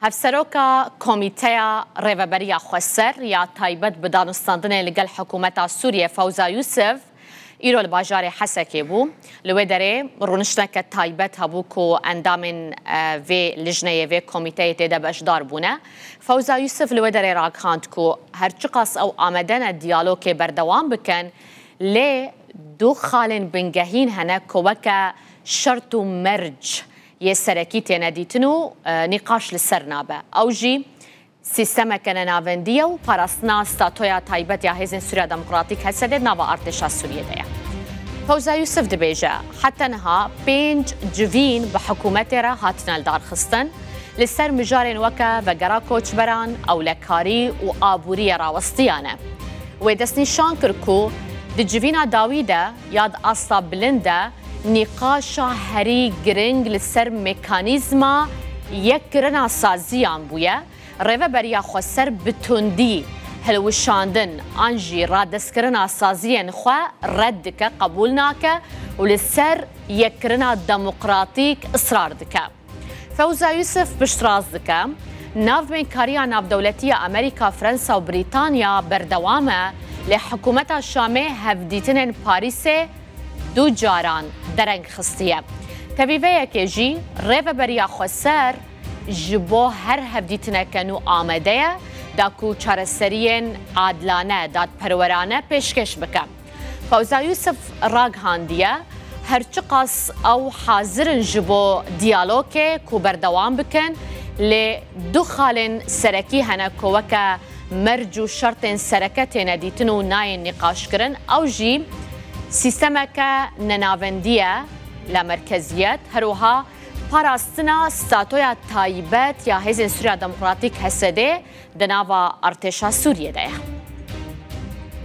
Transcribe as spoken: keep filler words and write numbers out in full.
Hevseroka Komîteya Rêveberiya Xweser ya taybet bi danûstandinê li gel hikûmeta Sûriyê Fewza Yûsif îro li bajarê Hesekê bû. Li wê derê rûniştineke taybet hebû ku endamên, e, vê lijneyê, vê komîteyê tê de beşdar bûne. Fewza Yûsif li wê derê ragihand ku her çiqas ew amade ne diyalogê berdewam bikin, lê du xalên bingehîn hene ku weke şert û merc yê serekî têne dîtin û, e, nîqaş li ser nabe. Ew jî sîstemeke nenavendî ye û parastina statoya taybet ya Hêzên Sûriya Demokratîk, H S D, di nava artêşa Sûriyê de ye. Fewza Yûsif dibêje, heta niha pênc civîn bi hikûmetê re hatine lidarxistin, li ser mijarên weke vegera koçberan, ewlekarî û aboriyê rawestiyane. Wê destnîşan kir ku di civîna dawî de ya di asta bilind de nîqaşa herî giring li ser mekanîzma yekkirina saziyan bûye. Rêveberiya Xweser bi tundî hilwişandin an jî radestkirina saziyên xwe red dike, qebûl nake û li ser yekkirina demokratîk israr dike. Fewza Yûsif piştrast dike, navbeynkariya navdewletî ya Amerîka, Fransa û Brîtanya berdewam e, lê hikûmeta Şamê hevdîtinên Parîsê du caran dereng xistiye. Tevî vê yekê jî Rêveberiya Xweser ji bo her hevdîtineke nû amade ye, da ku çareseriyên adilane, dadperwerane pêşkêş bike. Fewza Yûsif ragihandiye, her çiqas ew hazir in ji bo diyalogê ku berdewam bikin, lê du xalên serekî hene ku weke merc û şertên sereke têne dîtin û nayên nîqaşkirin. Ew jî sîstemeke nenavendî ye, lamerkeziyet, her wiha parastina statoya taybet ya Hêzên Sûriya Demokratîk, H S D, di nava artêşa Sûriyê de ye.